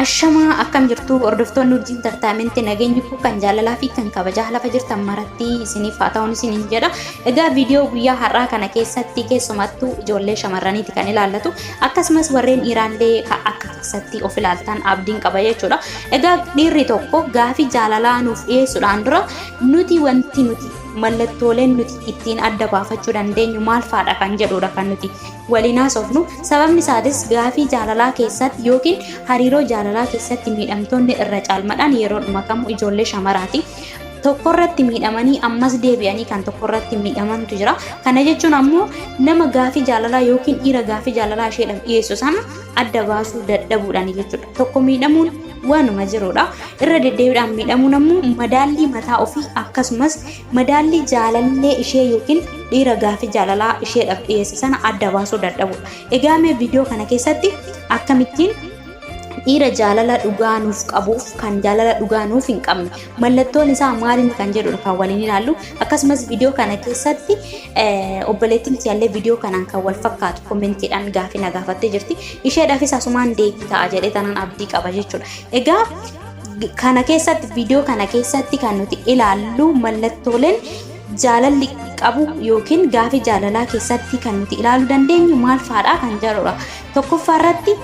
Ashamaa akkam jirtu hordoftoonni Urjii Intartaayimentii, nageenyi kun kan jaalalaa fi kan kabajaa lafa jirtan maratti isiniif haa ta'uun isiniin jedha. Egaa viidiyoo guyyaa har'aa kana keessatti keessumattuu ijoollee shamarraniiti kan ilaallatu, akkasumas warreen dhiiraallee akka keessatti of ilaaltan abdiin qaba jechuudha. Egaa dhiirri tokko gaafii jaalalaa nuuf dhiyeessuudhaan dura nuti wanti nuti mallattooleen nuti ittiin adda baafachuu dandeenyu maal faadha kan jedhudha kan nuti waliin haasofnu. Sababni isaatis gaafii jaalalaa keessatti yookiin hariiroo jaalalaa keessatti miidhamtoonni irra caalmadhaan yeroodhuma kamuu ijoollee shamaraati. Tokkorratti miidhamanii ammas deebi'anii kan tokkorratti miidhamantu jira. Kana jechuun ammoo nama gaafii jaalalaa yookiin dhiira gaafii jaalalaa isheedhaaf dhiyeessu sana adda baasuu dadhabuudhaan jechuudha. Tokko miidhamuun waanuma jirudha. Irra deddeebiidhaan miidhamuun ammoo madaallii mataa ofii akkasumas madaallii jaalallee ishee yookiin dhiira gaafii jaalalaa isheedhaaf dhiyeesse sana adda baasuu dadhabudha. Egaa mee viidiyoo kana keessatti akkamittiin dhiira jaalala dhugaa nuuf qabuuf kan jaalala dhugaa nuuf hin qabne mallattoon isaa maaliin kan jedhudha kan waliin ilaallu. Akkasumas viidiyoo kana keessatti obboleettiin tiyaallee viidiyoo kanaan kan wal fakkaatu kommentiidhaan gaafii na gaafattee jirti. Isheedhaafis asumaan deebii ta'a jedhee tanaan abdii qaba jechuudha. Egaa kana keessatti, viidiyoo kana keessatti kan nuti ilaallu mallattooleen jaalalli qabu yookiin gaafii jaalalaa keessatti kan nuti ilaaluu dandeenyu maal faadha kan jedhudha. Tokkoffaa irratti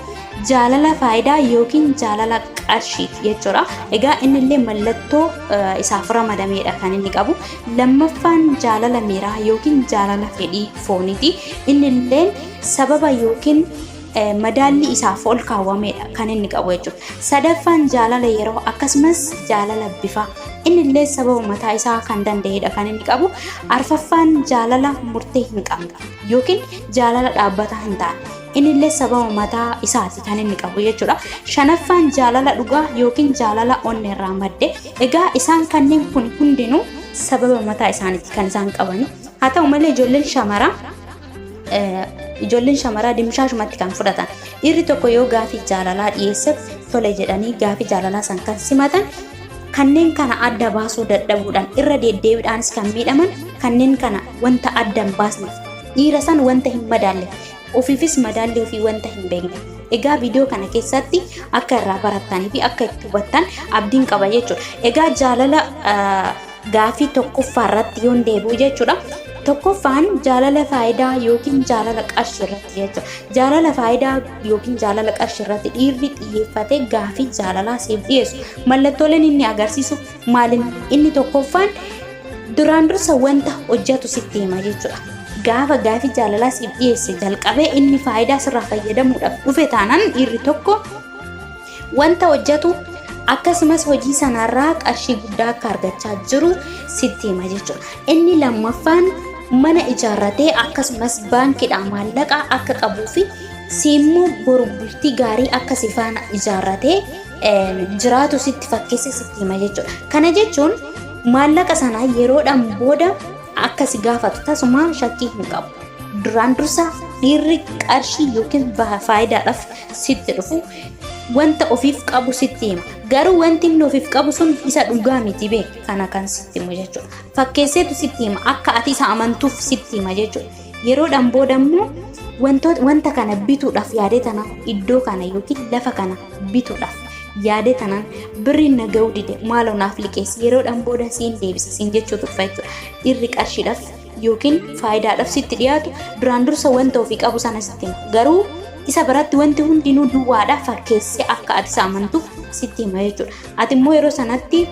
jaalala faayidaa yookiin jaalala qarshiiti jechuudha. Egaa innillee mallattoo isaaf ramadameedha kan inni qabu. Lammaffaan jaalala miiraa yookiin jaalala fedhii fooniiti. Innillee sababa yookiin madaalli isaaf ol kaawwameedha kan inni qabu jechuudha. Sadaffaan jaalala yeroo akkasumas jaalala bifaa. Innillee sababa mataa isaa kan danda'edha kan inni qabu. Arfaffaan jaalala murtee hin qabne yookiin jaalala dhaabbataa hin taane. Innillee sababa mataa isaati kan inni qabu jechuudha. Shanaffaan jaalala dhugaa yookiin jaalala onneerraa madde. Egaa isaan kanneen kun hundinuu sababa mataa isaaniiti kan isaan qabani. Haa ta'u malee ijoolleen shamaraa dimshaashumatti kan fudhatan, dhiirri tokko yoo gaafii jaalalaa dhiyeesseef tole jedhanii gaafii jaalalaa san kan simatan, kanneen kana adda baasuu dadhabuudhaan irra deddeebiidhaanis kan miidhaman, kanneen kana wanta adda hin baasneef, dhiira san wanta hin madaalle, ofiifis madaalli ofii wanta hin beekne. Egaa viidiyoo kana keessatti akka irraa barattanii fi akka itti hubattan abdiin qaba jechuudha. Egaa jaalala gaafii tokkoffaa irratti yoon deebi'u jechuudha. Tokkoffaan jaalala faayidaa yookiin jaalala qarshii irratti jechuudha. Jaalala faayidaa yookiin jaalala qarshii irratti dhiirri xiyyeeffatee gaafii jaalalaa siif dhiyeessu mallattooleen inni agarsiisu maalin? Inni tokkoffaan duraan dursa wanta hojjetu sitti hima jechuudha. Gaafa gaafii jaalalaa siif dhiyeesse jalqabee inni faayidaa sirraa fayyadamuudhaaf dhufe taanaan, dhiirri tokko wanta hojjetu akkasumas hojii sanarraa qarshii guddaa akka argachaa jiru sitti hima jechuudha. Inni lammaffaan mana ijaarratee akkasumas baankiidhaa maallaqa akka qabuu fi siimmoo boru bultii gaarii akka si faana ijaarratee jiraatu sitti fakkeesse sitti hima jechuudha. Kana jechuun maallaqa sana yeroodhaan booda akka si gaafatu tasuma shakkii hin qabu. Duraan dursa dhiirri qarshii yookiin faayidaadhaaf sitti dhufu wanta ofiif qabu sitti hima. Garuu wanti inni ofiif qabu sun isa dhugaa miti, beek, kana kan sitti himu jechuudha. Fakkeesseetu sitti hima, akka ati isa amantuuf sitti hima jechuudha. Yeroodhaan booda immoo wanta kana bituudhaaf yaadee tana, iddoo kana yookiin lafa kana bituudhaaf yaadee tanaan birriin na ga'uu dide, maaloo naaf liqeessi, yeroodhaan booda siin deebisa siin jechuutu dhufa jechuudha. Dhiirri qarshiidhaaf yookiin faayidaadhaaf sitti dhiyaatu duraan dursa wanta ofii qabu sana sitti hima. Garuu isa biratti wanti hundinuu duwwaadha, fakkeessee akka ati isa amantuuf sitti hima jechuudha. Ati immoo yeroo sanatti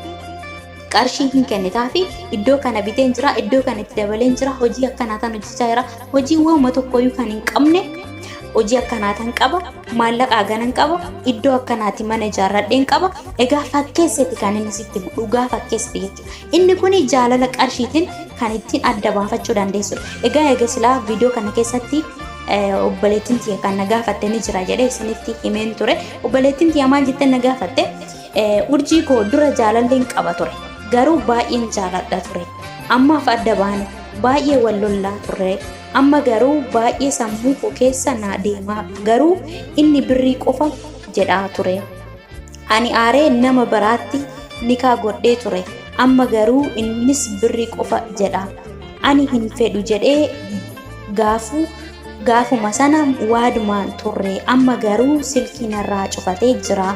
qarshii hin kennitaafi, iddoo kana biteen jira, iddoo kana itti dabaleen jira, hojii akkanaa tan hojjechaa jira, hojii waanuma tokkoyyuu kan hin qabne, hojii akkanaa tan qaba, maallaqa haganan qaba, iddoo akkanaati mana ijaarradheen qaba. Egaa fakkeesseti kan inni sitti himu, dhugaa fakkeessiti jechuudha. Inni kun jaalala qarshiitiin kan ittiin adda baafachuu dandeessudha. Egaa silaa viidiyoo kana keessatti obboleettiin tiyya kan na gaafatte ni jira jedhee isinitti himeen ture. Obboleettiin tiyya maal jettee na gaafatte? "Urjii koo, dura jaalalleen qaba ture. Garuu baay'een jaaladha ture. Ammaaf adda baane, baay'ee wal lollaa turre. Amma garuu baay'ee sammuu koo keessa na deemaa, garuu inni birrii qofa jedhaa ture. Ani aaree nama biraatti nikaa godhee ture. Amma garuu innis birrii qofa jedha. Ani hin fedhu jedhee gaafuu gaafuma sana waadumaan turre. Amma garuu silkii narraa cufatee jira.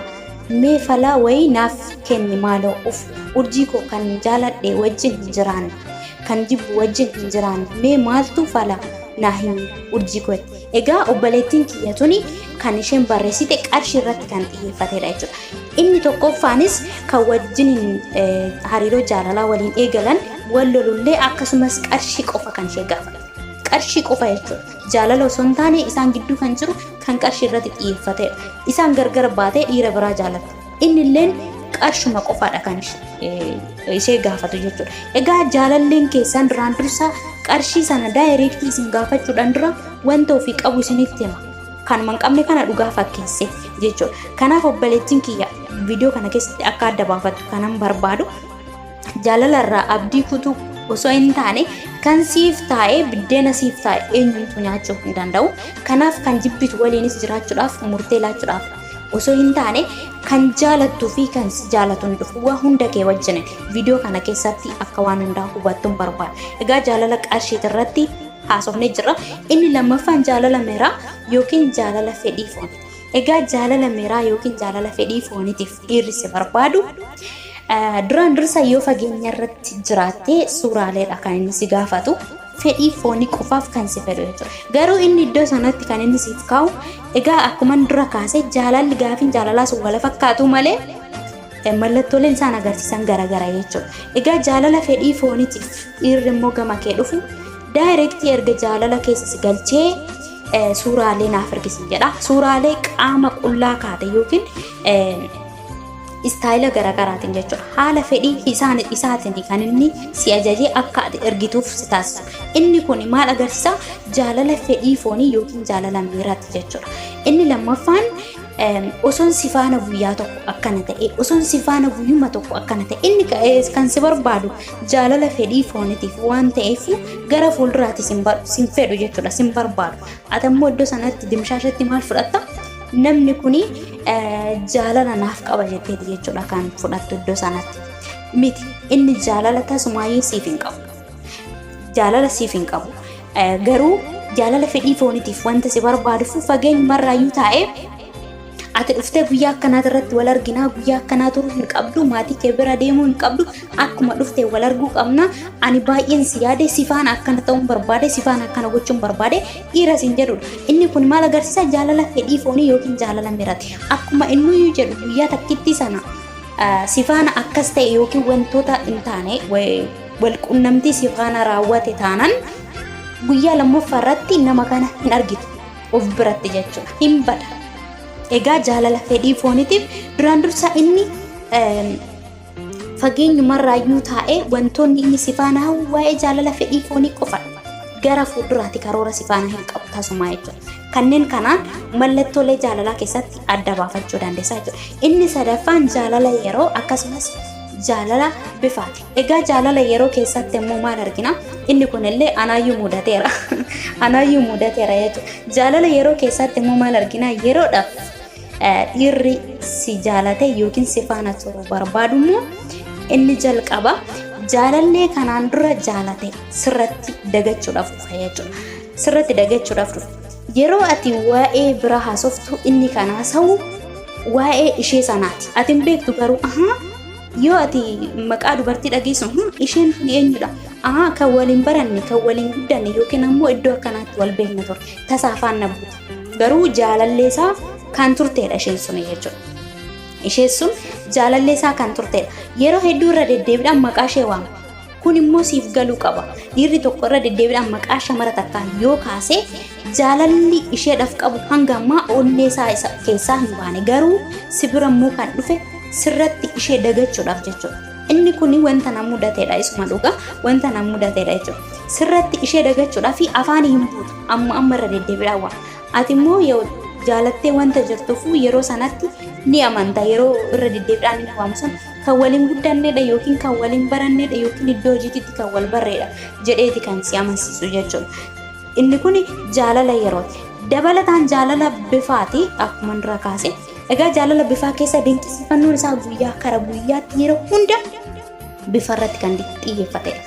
Mee falaa wayii naaf kenni maaloo uf urjii koo kan jaaladhe wajjin hin jiraanne kan jibbu wajjin hin jiraanne mee maaltu fala naa himi urjii koo. Egaa obboleettiin kiyya tuni kan isheen barreessite qarshii irratti kan xiyyeeffatedha jechuudha. Inni tokkoffaanis kan wajjin hariiroo jaalalaa waliin eegalan wal lolullee akkasumas qarshii qofa kan ishee gaafatu. Qarshii qofa jechuudha. Jaalala osoo hin taane isaan gidduu kan jiru kan qarshii irratti xiyyeeffatedha. Isaan gargar baatee dhiira biraa jaalatte. Inni illeen qarshuma qofaadha kan ishee gaafatu jechuudha. Egaa jaalalleen keessan duraan dursa qarshii sana daayireektii isin gaafachuudhaan dura wanta ofii qabu isinitti hima. Kanuma hin qabne kana dhugaa fakkeesse jechuudha. Kanaaf obboleettiin kiyya viidiyoo kana keessatti akka adda baafattu kanan barbaadu jaalala irraa abdii kutuu osoo hin taane kan siif taa'ee biddeena siif taa'e eenyumtuu nyaachuu hin danda'u. Kanaaf kan jibbitu waliinis jiraachuudhaaf murtee laachuudhaaf osoo hin taane kan jaalattuu fi kan si jaalatu ni dhufu. Waa hunda kee wajjin viidiyoo kana keessatti akka waan hundaa hubattuun barbaada. Egaa jaalala qarshiit irratti haasofnee jirra. Inni lammaffaan jaalala miiraa yookiin jaalala fedhii foonii. Egaa jaalala miiraa yookiin jaalala fedhii fooniitiif dhiirri si barbaadu duraan dursa yoo fageenya irratti jiraattee suuraaleedha kan inni si gaafatu. Fedhii foonii qofaaf kan si fedhu jechuudha. Garuu inni iddoo sanatti kan inni siif kaa'u egaa akkuma dura kaase jaalalli gaafiin jaalalaa sun wal fakkaatu malee mallattooleen isaan agarsiisan garagara jechuudha. Egaa jaalala fedhii fooniitiif dhiirri immoo gama kee dhufu daayirektii erga jaalala keessa si galchee suuraalee naaf ergisi jedha. Suuraalee qaama qullaa kaate yookiin istaayila garaagaraatiin jechuudha. Haala fedhii isaan isaatiin kan inni si ajajee akka ati ergituuf si taasisu. Inni kun maal agarsiisa? Jaalala fedhii foonii yookiin jaalala miiraati jechuudha. Inni lammaffaan osoon si faana guyyaa tokko akkana ta'e, osoon si faana guyyuma tokko akkana ta'e, inni kan si barbaadu jaalala fedhii fooniitiif waan ta'eef gara fuulduraatti sin fedhu jechuudha, sin barbaadu. Ati ammoo iddoo sanatti dimshaashatti maal fudhatta? Namni kuni jaalala naaf qaba jetteeti jechuudha kan fudhattu iddoo sanatti. Miti inni jaalala tasumaayyuu siif hin qabu. Jaalala siif hin qabu. Garuu jaalala fedhii fooniitiif wanta si barbaaduuf fageenyumarraayyuu taa'ee ati dhuftee guyyaa akkanaati irratti wal arginaa guyyaa akkanaa turuu hin qabdu maatii kee bira deemuu hin qabdu akkuma dhuftee wal arguu qabna ani baay'een si yaade si faana akkana ta'uun barbaade si faana akkana gochuun barbaade dhiira siin jedhudha. Inni kun maal agarsiisa jaalala fedhii foonii yookiin jaalala miraati. Akkuma innuyyuu jedhu guyyaa takkitti sana si faana akkas ta'e yookiin wantoota hin taane wal qunnamtii si faana raawwate taanaan guyyaa lammaffaa irratti nama kana hin argitu of biratti jechuudha. Hin bada. Egaa jaalala fedhii fooniitiif duraan dursa inni fageenyumarraayyuu taa'ee wantoonni inni si faana hawwu waa'ee jaalala fedhii foonii qofadha. Gara fuulduraatti karoora si faana hin qabu tasumaa jechuudha. Kanneen kanaan mallattoolee jaalalaa keessatti adda baafachuu dandeessa jechuudha. Inni sadaffaan jaalala yeroo akkasumas jaalala bifaati. Egaa jaalala yeroo keessatti immoo maal argina? Inni kunillee anaayyuu mudateera. Anaayyuu mudateera jechuudha. Jaalala yeroo keessatti immoo maal argina? Yeroodhaaf dhiirri si jaalate yookiin si faana turu barbaadu immoo inni jalqaba jaalallee kanaan dura jaalate sirratti dagachuudhaaf dhufa jechuudha. Sirratti dagachuudhaaf dhufa. Yeroo ati waa'ee bira haasoftu inni kan haasa'u waa'ee ishee sanaati. Ati hin beektu garuu ahaa yoo ati maqaa dubartii dhageessu isheen kun eenyudha? Ahaa kan waliin baranne kan waliin guddanne yookiin ammoo iddoo akkanaatti wal beekna ture. Tasa afaan na buute. Garuu jaalallee isaa kan turteedha isheen sun jechuudha. Isheen sun jaalallee isaa kan turteedha. Yeroo hedduu irra deddeebiidhaan maqaa ishee waama. Kun immoo siif galuu qaba. Dhiirri tokko irra deddeebiidhaan maqaa shamara takkaa yoo kaase jaalalli isheedhaaf qabu hanga ammaa onnee isaa isa keessaa hin baane. Garuu si bira immoo kan dhufe sirratti ishee dagachuudhaaf jechuudha. Inni kun wanta na mudateedha isuma dhugaa wanta na mudateedha jechuudha. Sirratti ishee dagachuudhaaf afaan hin buutu amma amma irra deddeebiidhaan waa. Ati immoo yoo jaalattee wanta jirtuuf yeroo sanatti ni amanta yeroo irra deddeebiidhaan inni waamu sana kan waliin guddannedha yookiin kan waliin barannedha yookiin iddoo hojiititti kan wal barreedha jedheeti kan si amansiisu jechuudha. Inni kun jaalala yerooti. Dabalataan jaalala bifaati akkuma dura kaase. Egaa jaalala bifaa keessa dinqisiifannoon isaa guyyaa kara guyyaatti yeroo hunda bifa irratti kan xiyyeeffatedha.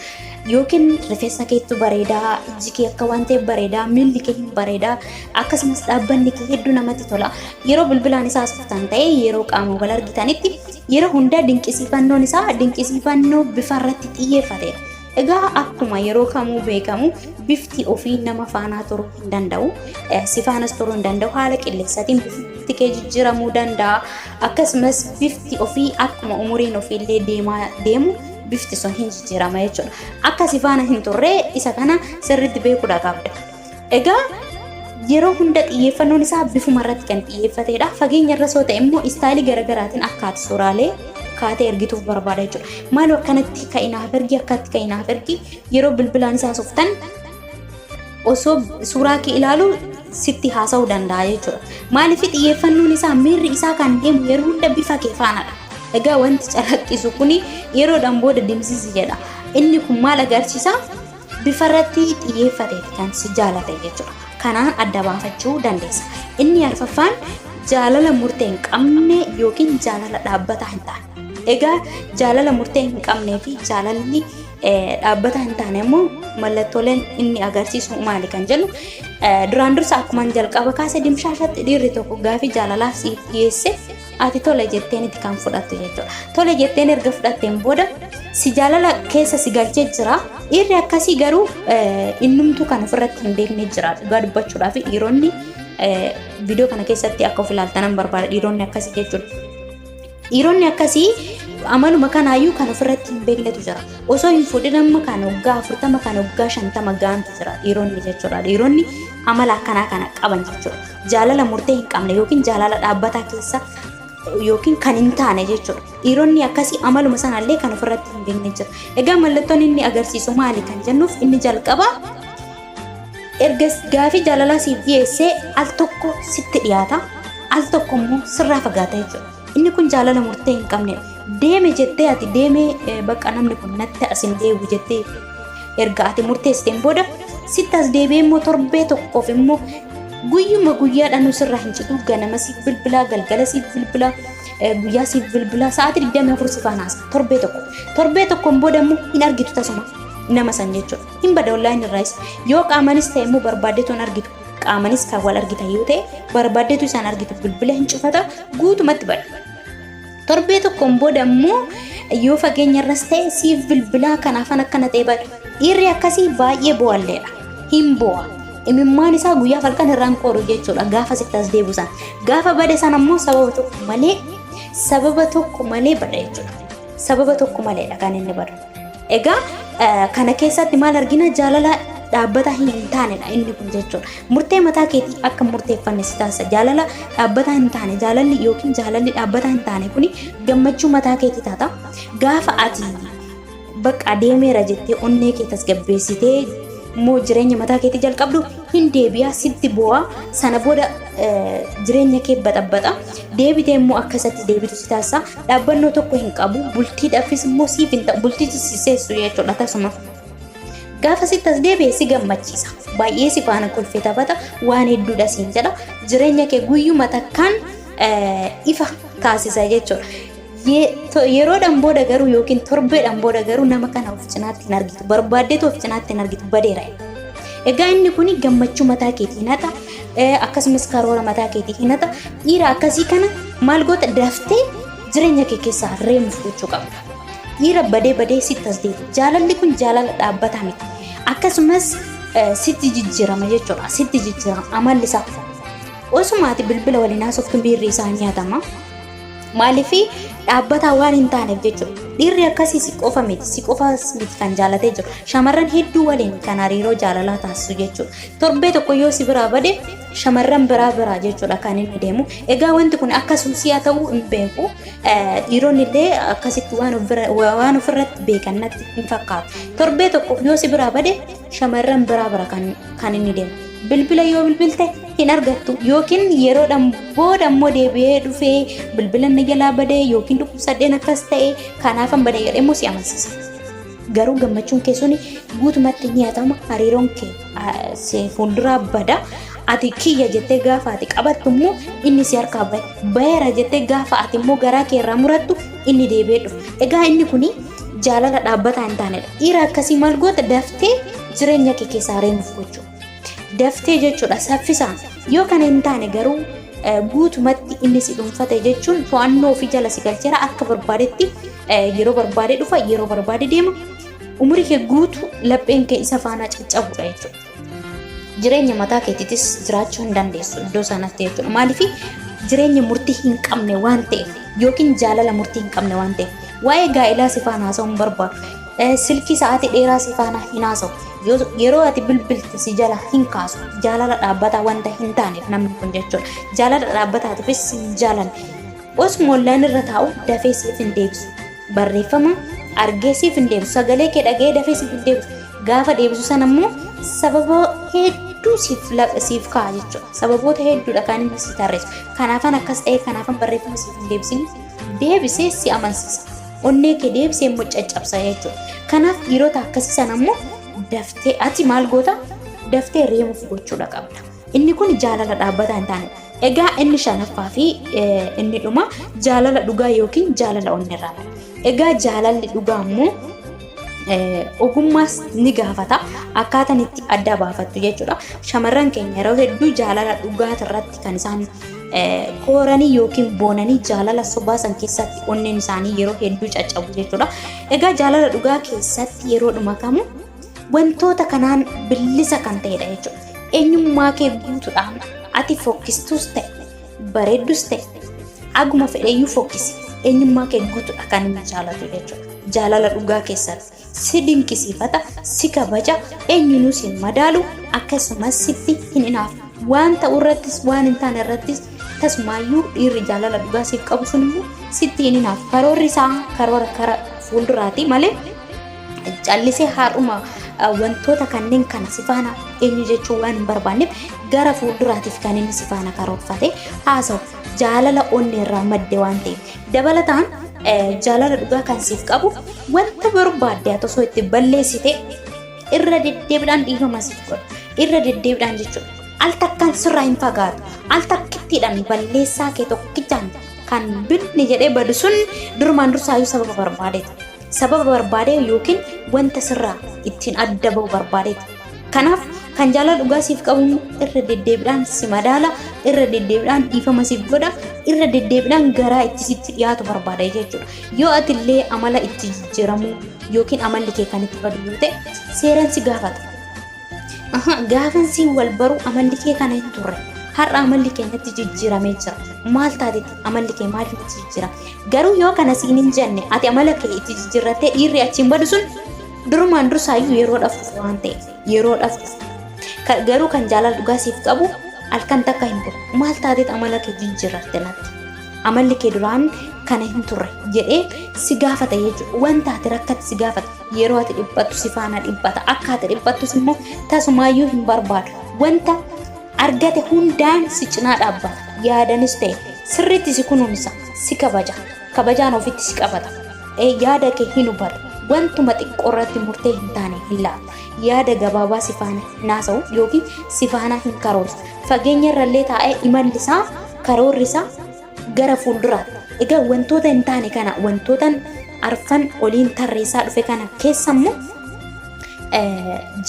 Yookiin rifeensa keettu bareedaa, ijji kee akka waan ta'eef bareedaa, miilli kee hin bareedaa, akkasumas dhaabbanni kee hedduu namatti tola. Yeroo bilbilaan isaa haasoftan ta'e yeroo qaama wal argitanitti yeroo hundaa dinqisiifannoon isaa dinqisiifannoo bifa irratti xiyyeeffateera. Egaa akkuma yeroo kamuu beekamu bifti ofii nama faanaa turuu hin danda'u. Si faanas turuu hin danda'u. Haala qilleensaatiin bifti kee jijjiiramuu danda'a. Akkasumas bifti ofii akkuma umuriin ofiillee deemaa deemu bifti sun hin jijjiirama jechuudha. Akka si faana hin turre isa kana sirriitti beekuudha qabda. Egaa yeroo hunda xiyyeeffannoon isaa bifuma irratti kan xiyyeeffatedha. Fageenya irra soo ta'e immoo istaayilii garaagaraatiin akka ati suuraalee kaatee ergituuf barbaada jechuudha. Maaloo akkanatti ka'inaaf ergi akkatti ka'inaaf ergi yeroo bilbilaan isaa softan osoo suuraa kee ilaalu sitti haasa'uu danda'a jechuudha. Maaliif xiyyeeffannoon isaa miirri isaa kan deemu yeroo hunda bifa kee faanadha. Egaa wanti calaqqisu kuni yeroodhaan booda dimsisi jedha. Inni kun maal agarsiisa? Bifa irratti xiyyeeffateeti kan si jaalate jechuudha. Kanaan adda baafachuu dandeessa. Inni arfaffaan jaalala murtee hin qabne yookiin jaalala dhaabbataa hin taane. Egaa jaalala murtee hin qabnee fi jaalalli dhaabbataa hin taane immoo mallattooleen inni agarsiisu maali kan jennu duraan dursa akkuma jalqaba kaase dimshaashatti dhiirri tokko gaafii jaalalaaf siif dhiyeesse ati tole jetteen itti kan fudhattu jechuudha. Tole jetteen erga fudhatteen booda si jaalala keessa si galchee jira. Dhiirri akkasii garuu innumtuu kan ofirratti hin beekne jira. Dhugaa dubbachuudhaaf dhiironni viidiyoo kana keessatti akka of ilaaltanan barbaada dhiironni akkasii jechuudha. Dhiironni akkasii amaluma kanaayyuu kan ofirratti hin beeknetu jira. Osoo hin fuudhin amma kan waggaa 40 kan waggaa 50 gaantu jira dhiironni jechuudha. Dhiironni amala akkanaa kana qaban jechuudha. Jaalala murtee hin qabne yookiin jaalala dhaabbataa keessa yookiin kan hin taane jechuudha. Dhiironni akkasii amaluma sanallee kan ofirratti hin beekne jira. Egaa mallattoon inni agarsiisu maali kan jennuuf inni jalqabaa erga gaafii jaalalaa siif dhiyeessee al tokko sitti dhiyaata al tokko immoo sirraa fagaata jechuudha. Inni kun jaalala murtee hin qabnedha. Deeme jettee ati deemee bakka namni kun natti as hin deebi'u jettee erga ati murteessiteen booda sitti as deebi'ee immoo torbee tokkoof immoo guyyuma guyyaadhaan nu sirraa hin citu ganama siif bilbilaa galgala siif bilbilaa guyyaa siif bilbilaa sa'aatii 24 si faana haasa torbee tokko torbee tokkoon booda immoo hin argitu tasuma nama san jechuudha hin bada online irraayis yoo qaamanis ta'e immoo barbaaddetu hin argitu qaamanis kan wal argitan yoo ta'e barbaaddetu isaan argitu bilbila hin cufata guutumatti bada. Torbee tokkoon booda immoo yoo fageenya irras ta'e siif bilbilaa kanaafan akkana ta'e bada. Dhiirri akkasii baay'ee bo'alleedha. Hin bo'a. Imimmaan isaa guyyaa halkan irraan qooru jechuudha gaafa sitti as deebisan. Gaafa bade sana immoo sababa tokko malee sababa tokko malee bada jechuudha. Sababa tokko maleedha kan inni badu. Egaa kana keessatti maal argina jaalala dhaabbata hin taanedha inni kun jechuudha. Murtee mataa keetii akka murteeffanne si taasisa. Jaalala dhaabbata hin taane jaalalli yookiin jaalalli dhaabbata hin taane kuni gammachuu mataa keetii taata. Gaafa ati bakka deemeera jettee onnee kee tasgabbeessitee immoo jireenya mataa keetii jalqabdu hin deebi'a sitti bu'a sana booda jireenya kee baxabbaxa deebitee immoo akka isatti deebitu si taasisa dhaabbannoo tokko hin qabu bultiidhaafis immoo siif hin ta'u bultii si seessu jechuudha tasuma. Gaafa sitti as deebi'e si gammachiisa baay'ee si faana kolfee taphata waan hedduudha siin jedha jireenya kee guyyuma takkaan ifa taasisa jechuudha. Yeroodhaan booda garuu yookiin torbeedhaan booda garuu nama kana of cinaatti hin argitu. Barbaaddeetu of cinaatti hin argitu badeera. Egaa inni kun gammachuu mataa keetii hin hata. Akkasumas karoora mataa keetii hin hata. Dhiira akkasii kana maal goota daftee jireenya kee keessaa reemuuf gochuu qabda. Dhiira badee badee sitti as deebi'u. Jaalalli kun jaalala dhaabbataa miti. Akkasumas sitti jijjiirama jechuudha. Sitti jijjiirama amalli isaa. Osuma ati bilbila waliin haasoftu miirri isaa nyaatama. Maaliif dhaabbataa waan hin taaneef jechuudha. Dhiirri akkasii si qofa miti, si qofas miti kan jaalatee jiru. Shamarran hedduu waliin kan hariiroo jaalalaa taasisu jechuudha. Torbee tokko yoo si biraa bade shamarran biraa biraa jechuudha kan inni deemu. Egaa wanti kun akka suusii haa ta'uu hin beeku. Dhiironni illee akkasitti waan ofirratti beekan natti hin fakkaatu. Torbee tokko yoo si biraa bade shamarran biraa bira kan inni deemu. Bilbila yoo bilbilte hin argattu yookiin yeroodhaan booda immoo deebi'ee dhufee bilbila na jalaa badee yookiin dhukkubsadheen akkas ta'e kanaafan badee jedhee immoo si amansiisa. Garuu gammachuun kee suni guutumatti ni hatama hariiroon kee si fuulduraa bada ati kiyya jettee gaafa ati qabattu immoo inni si harkaa bahe baheera jettee gaafa ati immoo garaa kee irraa murattu inni deebi'ee dhufa. Egaa inni kuni Jaalala dhaabbataa hin taanedha. Dhiira akkasii maal goota daftee jireenya kee keessaa reemuuf gochuu. Daftee jechuudha saffisaan. Yoo kana hin taane garuu guutumatti inni si dhuunfate jechuun to'annoo ofii jala si galcheera akka barbaadetti yeroo barbaade dhufa yeroo barbaade deema. Umurii kee guutuu lapheen kee isa faana caccabudha jechuudha. Jireenya mataa keetiitis jiraachuu hin dandeessu iddoo sanatti jechuudha. Maaliif jireenya murtii hin qabne waan ta'eef yookiin jaalala murtii hin qabne waan ta'eef waa'ee gaa'elaa si faana haasa'uu hin barbaadu. Silkii sa'aatii dheeraa si faana hin haasa'u. Yeroo ati bilbilte si jala hin kaasu. Jaalala dhaabbataa wanta hin taaneef namni kun jechuudha. Jaalala dhaabbataatiifis si hin jaalanne. Osuma ollaan irra taa'u dafee siif hin deebisu. Barreeffama argee siif hin deebisu. Sagalee kee dhaga'ee dafee siif hin deebisu. Gaafa deebisu sana immoo sababa hedduu siif siif kaa'a jechuudha. Sababoota hedduudha kan inni si tarreessu. Kanaafan akkas ta'e kanaafan barreeffama siif hin deebisin deebisee si amansiisa. Onnee kee deebisee immoo caccabsa jechuudha. Kanaaf dhiirota akkasii sana immoo daftee ati maal goota? Daftee reemuuf gochuudha qabda. Inni kun jaalala dhaabbataa hin taane. Egaa inni shanaffaa fi inni dhuma jaalala dhugaa yookiin jaalala onneerraa madda. Egaa jaalalli dhugaa immoo ogummaas ni gaafata akkaataan itti adda baafattu jechuudha. Shamarran keenya yeroo hedduu jaalala dhugaati irratti kan isaan kooranii yookiin boonanii jaalala sobaa san keessatti onneen isaanii yeroo hedduu caccabu jechuudha. Egaa jaalala dhugaa keessatti yeroo dhuma kamu wantoota kanaan bilisa kan ta'edha jechuudha. Eenyummaa kee guutuudhaan ati fokkistus ta'e bareeddus ta'e aguma fedheyyuu fokkisi eenyummaa kee guutuudha kan inni jaalatu jechuudha. Jaalala dhugaa keessatti si dinqisiifata, si kabaja, eenyunuu si madaalu akkasumas sitti hin hinaafu. Waan ta'u irrattis waan hin taane irrattis tasumaayyuu dhiirri jaalala dhugaa siif qabu sun immoo sitti hin hinaafu. Karoorri isaa karoora kara fuulduraati malee callisee har'uma wantoota kanneen kana si faana eenyu jechuu waan hin barbaanneef gara fuulduraatiif kan inni si faana karoorfate haasa'u jaalala onnee irraa madde waan ta'eef dabalataan jaalala dhugaa kan siif qabu wanta barbaadde ati osoo itti balleessite irra deddeebiidhaan dhiifama siif godha irra deddeebiidhaan jechuudha al takkaan sirraa hin fagaatu al takkittiidhaan balleessaa kee tokkichaan kan binni jedhee badu sun durumaan dursaayyuu sababa barbaadeeti. Sababa barbaadee yookiin wanta sirraa ittiin adda bahu barbaadeeti. Kanaaf kan jaalala dhugaa siif qabu immoo irra deddeebiidhaan si madaala, irra deddeebiidhaan dhiifama siif godha, irra deddeebiidhaan garaa itti sitti dhiyaatu barbaada jechuudha. Yoo ati illee amala itti jijjiiramuu yookiin amalli kee kan itti badu yoo ta'e seeraan si gaafata. Aha, gaafan siin wal baru amalli kee kana hin turre. Har'a amalli kee natti jijjiiramee jira. Maal taatetti amalli kee maaliif natti jijjiirame? Garuu yoo kana siin hin jenne ati amala kee itti jijjiirrattee dhiirri achiin badu sun durumaan dursaayyuu yeroodhaaf dhufe waan ta'eef yeroodhaaf dhufe. Garuu kan jaalala dhugaa siif qabu halkan takka hin bulu. Maal taateet amala kee jijjiirratte natti? Amalli kee duraan kana hin turre jedhee si gaafata jechuudha. Wanta ati rakkate si gaafata. Yeroo ati dhiphattu si faana dhiphata. Akka ati dhiphattus immoo tasumaayyuu hin barbaadu. Wanta argate hundaan si cinaa dhaabbata. Yaadanis ta'e sirriitti si kunuunsa, si kabaja. Kabajaan ofitti si qabata. Yaada kee hin hubatu. Wantuma xiqqoo irratti murtee hin taane hin laatu. Yaada gabaabaa si faana hin haasa'u yookiin si faana hin karoorsu. Fageenya irrallee taa'ee imalli isaa karoorri isaa gara fuulduraatti. Egaa wantoota hin taane kana wantootan arfan oliin tarreessaa dhufe kana keessa immoo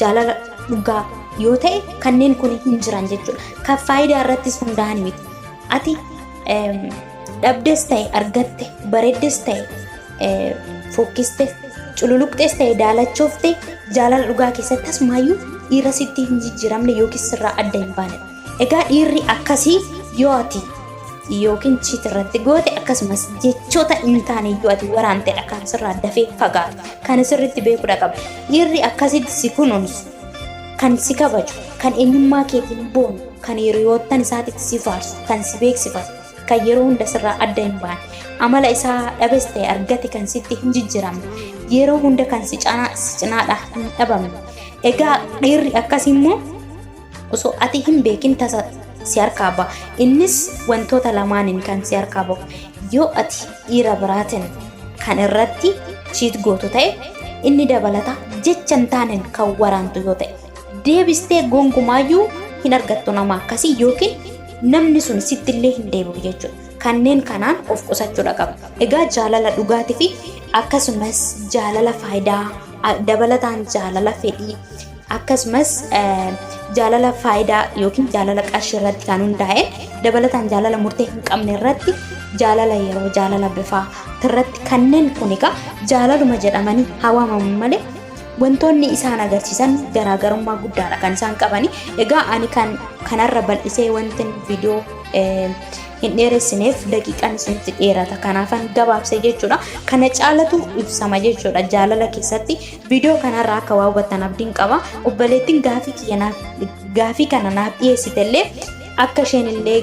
jaalala dhugaa yoo ta'e kanneen kun hin jiran jechuudha. Kan faayidaa irrattis hundaa'an miti. Ati dhabdes ta'e argatte bareeddes ta'e fokkiste cululuqxes ta'e daalachoofte jaalala dhugaa keessatti tasumaayyuu dhiira sitti hin jijjiiramne yookiin sirraa adda hin baanedha. Egaa dhiirri akkasii yoo ati yookiin cheat irratti goote akkasumas jechoota hin taane yoo ati waraantedha kan sirraa dafee fagaatu. Kana sirriitti beekuudha qaba. Dhiirri akkasitti si kunuunsu, kan si kabaju, kan eenyummaa keetiin boonu, kan hiriyoottan isaatitti si faarsu, kan si beeksifatu, kan yeroo hunda sirraa adda hin baane, amala isaa dhabes ta'e argate kan sitti hin jijjiiramne, yeroo hunda kan si cinaadhaa hin dhabamne. Egaa dhiirri akkasii immoo osoo ati hin beekin tasa si harkaa ba'a. Innis wantoota lamaaniin kan si harkaa bahu. Yoo ati dhiira biraatiin kan irratti cheat gootu ta'e inni dabalata jecha hin taaneen kan waraantu yoo ta'e deebistee gonkumaayyuu hin argattu nama akkasii yookiin namni sun sitti illee hin deebi'u jechuudha. Kanneen kanaan of qusachuudha qaba. Egaa jaalala dhugaatii fi akkasumas jaalala faayidaa dabalataan jaalala fedhii akkasumas jaalala faayidaa yookiin jaalala qarshii irratti kan hundaa'e dabalataan jaalala murtee hin qabne irratti jaalala yeroo jaalala bifaa irratti kanneen kun egaa jaalaluma jedhamanii hawaamamu malee wantoonni isaan agarsiisan garaagarummaa guddaadha kan isaan qabani. Egaa ani kan kanarra bal'isee wanti viidiyoo hin dheeressineef daqiiqaan isinitti dheerata. Kanaafan gabaabse jechuudha. Kana caalatu ibsama jechuudha jaalala keessatti. Viidiyoo kanarraa akka waa hubattan abdiin qaba. Obboleettiin gaafii kiyya naaf gaafii kana naaf dhiyeessite illee akka isheen illee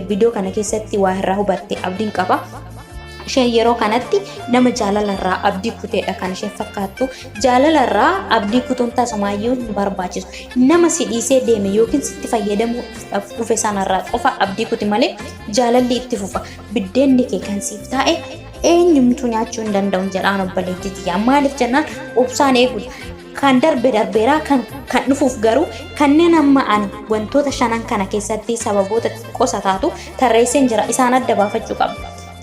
viidiyoo kana keessatti waa irraa hubatte abdiin qaba. Isheen yeroo kanatti nama jaalala irraa abdii kuteedha kan isheen fakkaattu. Jaalala irraa abdii kutuun tasumaayyuu hin barbaachisu. Nama si dhiisee deeme yookiin sitti fayyadamuudhaaf dhufe sanarraa qofa abdii kuti malee jaalalli itti fufa. Biddeenni kee kan siif taa'e eenyumtuu nyaachuu hin danda'u jedhaan obboleettii tiyya. Maaliif jennaan obsaan eeguudha. Kan darbe darbeeraa kan kan dhufuuf garuu kanneen amma ani wantoota shanan kana keessatti sababoota xiqqoo taatu tarreesseen jira isaan adda baafachuu qaba.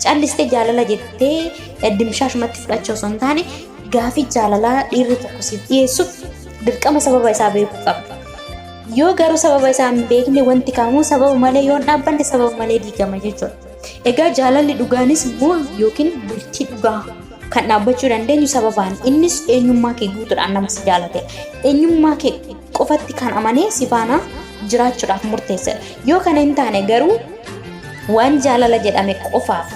Callistee jaalala jettee dimshaashumatti fudhachuu osoo hin taane gaafii jaalalaa dhiirri tokko siif dhiyeessuuf dirqama sababa isaa beekuu qabda. Yoo garuu sababa isaa hin beekne wanti kamuu sababa malee yoo hin dhaabbanne sababa malee diigama jechuudha. Egaa jaalalli dhugaanis immoo yookiin bultii dhugaa kan dhaabbachuu dandeenyu sababaan innis eenyummaa kee guutuudhaan nama si jaalatedha. Eenyummaa kee qofatti kan amanee si faana jiraachuudhaaf murteessedha. Yoo kana hin taane garuu waan jaalala jedhame qofaaf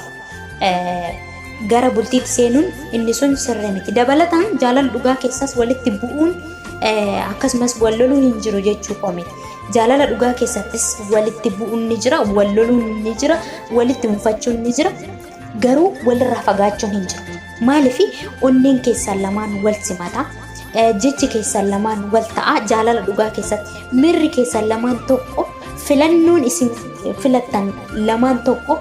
gara bultiitti seenuun inni sun sirrii miti. Dabalataan jaalala dhugaa keessas walitti bu'uun akkasumas wal loluun hin jiru jechuu koo miti. Jaalala dhugaa keessattis walitti bu'uun ni jira, wal loluun ni jira, walitti mufachuun ni jira. Garuu walirraa fagaachuun hin jiru. Maaliif onneen keessan lamaan wal simata, jechi keessan lamaan wal ta'a jaalala dhugaa keessatti miirri keessan lamaan tokko filannoon isin filattan lamaan tokko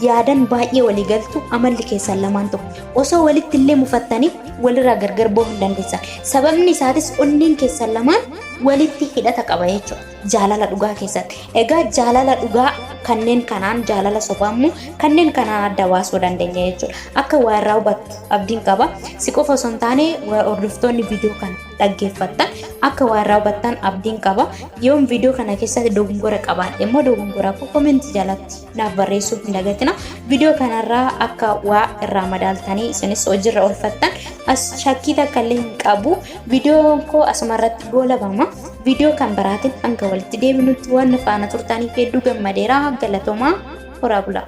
yaadan baay'ee walii galtu amalli keessan lamaan tokko osoo walitti illee mufattanii walirraa gargar bahuu hin dandeessan. Sababni isaatis onneen keessan lamaan walitti hidhata qaba jechuudha. Jaalala dhugaa keessatti. Egaa jaalala dhugaa kanneen kanaan jaalala sobaa immoo kanneen kanaan adda baasuu dandeenya jechuudha. Akka waa irraa hubattu abdiin qaba. Si qofa osoo hin taane hordoftoonni viidiyoo kana dhaggeeffattan akka waa irraa hubattan abdiin qaba. Yoon viidiyoo kana keessatti dogongora qabaadhe immoo dogongora koo koomenti jalatti naaf barreessuu hin dagatina. Viidiyoo kanarraa akka waa irraa madaaltanii isinis hojiirra oolfattan as shakkii takka illee hin qabu. Viidiyoon koo asuma irratti goolabama. Viidiyoo kan biraatiin hanga walitti deebinutti waan nu faana turtaniif hedduu gammadeera. Galatoomaa horaa bulaa.